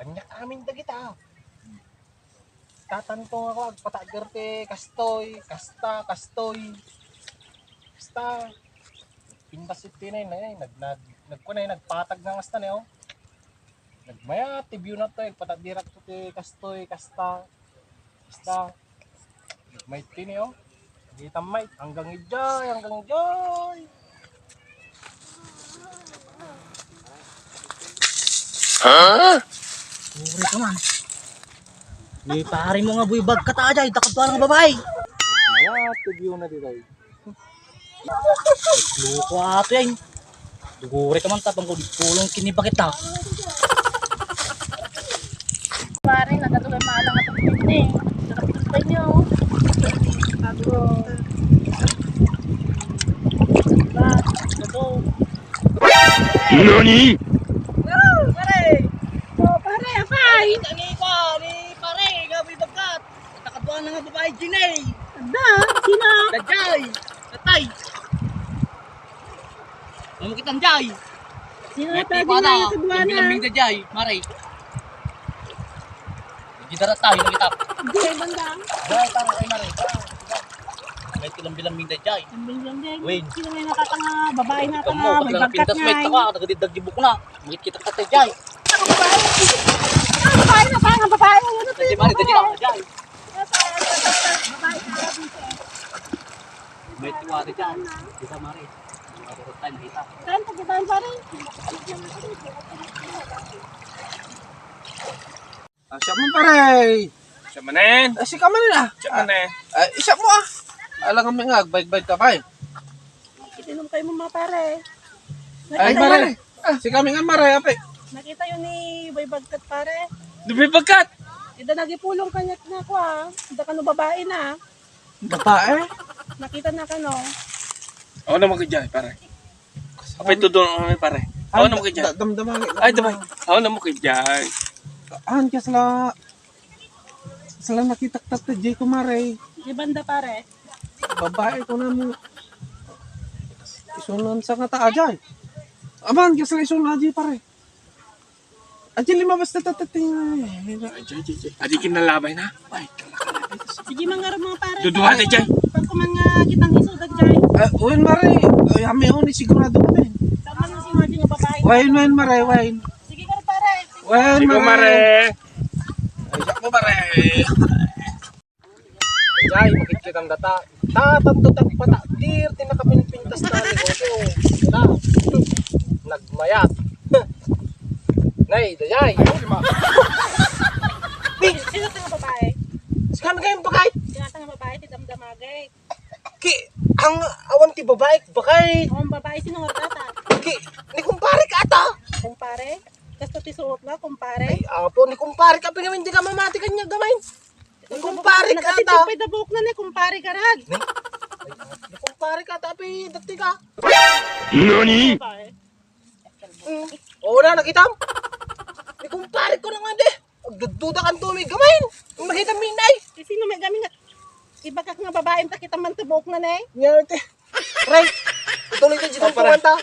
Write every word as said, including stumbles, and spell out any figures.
Kaniak amin dagita. Tatanto nga ako, agpatager ti kastoy, kasta, kastoy. Kasta. Pintas iti na yun, eh, nag, nag, nagkunay, nagpatag nga kasta niya, oh. Nagmayat ti view na to, eh, patagirak to ti kastoy, kasta. Kasta. Nagmayat ti niya, oh. Kita may, hanggang ijay, hanggang ijay. Ha? Uri ka man. Ni pare mo nga buy bagkat ajay, dakot nga babae. Mayat ti view na dito, eh. Loko ato yan. Duguri ka man tapang ko, di pulong kinibakit ta. Pare, nagatuloy maalang at ang pinti. Sarap ng panyo. Bago. Diba? Ito. Nani? Oh, pare! Oh, pare, apay! Ang ika ni pare, gabi bagkat. Nakaduan na nga babae, Jinay. Ada, sino? Dajay. Natay. Ano mo kitang jay? Sino? May tipa na. Nakaduan na. Lambing-lambing dajay, mare. Gidara tayo, nakita. Jay, banda. Jay, tara kay mare. May tilambi-lambing dajay. Lambing-lambing. Wait. Sino may nakatanga? Babae na tanga. May bagkat nga. May tanga. Nagadidag di bukna. Makit kita ka dajay. Ang babae. Ang babae na tanga, babae. Ano to? Dajay, mare, dajay lang, dajay. May tuwa ka dyan. Di ba, Mare? May tuwa tayo, nakita. Saan pagkitaon, pare? Ah, siya man, pare. Siya manen. Ah, si ka man, ah. Siya manen. Ah, isa mo, ah. Alangan mo nga, agbayad-bayad ka, pare. Itinom kayo mo, mga pare. Ay, pare. Ah, si kami nga, mare, ape. Nakita yun ni Boy Bagkat, pare. Di ba bagkat? Ida nagipulong kanya na ako, ah. Ida kano babae na. Babae? Nakita na kano. Awan na mo kay Jai, pare. Apay tudon kami, pare. Awan na mo kay Jai. Damdama. Ay, damay. Awan na mo kay Jai. An, kasla. Sala nakita ta, Jai, kumare. Di banda, pare. Babae ko na mo. Isunan sa nga ta, Jai. Aman, kasla isunan, Jai, pare. Adi, limabas na tatating. Ay, jay, jay, jay. Adi, kinalabay na. Ay, kalakala. Sige, mangaro mga pare. Duduha na, jay. Pag kumang, ah, kitang isudag, jay. Ah, uy, mare. Ay, ami, uni, sigurado kami. Saan man yung si Margie nga babae? Wine, wine, mare, wine. Sige, karo, pare. Wine, sige, mare. Mare. Ay, siya mo, mare. Jay, makikitang data. Tatanto tagpata. Dir, ti nakapinpintas na negosyo. Na. Nagmayat. Nay, Jay. Bin, sino ti nga babae? Saan kayong babae? Sino ti nga babae? Ti damdamagay. Ki, ang awan ti babae, babae. Ang babae, sino nga tata? Ki, ni kumpare ka ata. Kumpare? Kasto ti suot na, kumpare? Ay, apo, ni kumpare ka, pingamin di ka mamati kanya gamay. Ni kumpare ka ata. Nakatipid pa ita buok na ni kumpare ka rag. Ni? Ay, ni kumpare ka ata, pi, dati ka. Nani? Babae. Mm. Oo na, nakitam? Ni kumpare ko na nga, de. Agdududa kan tumig, gamay. Ang makita minay. Eh, sino may gamay nga? Iba ka nga babae, ta kita man ta buok na, ne? Nga, te. Ray, tuloy ka dito, pare. Pare. Pumunta.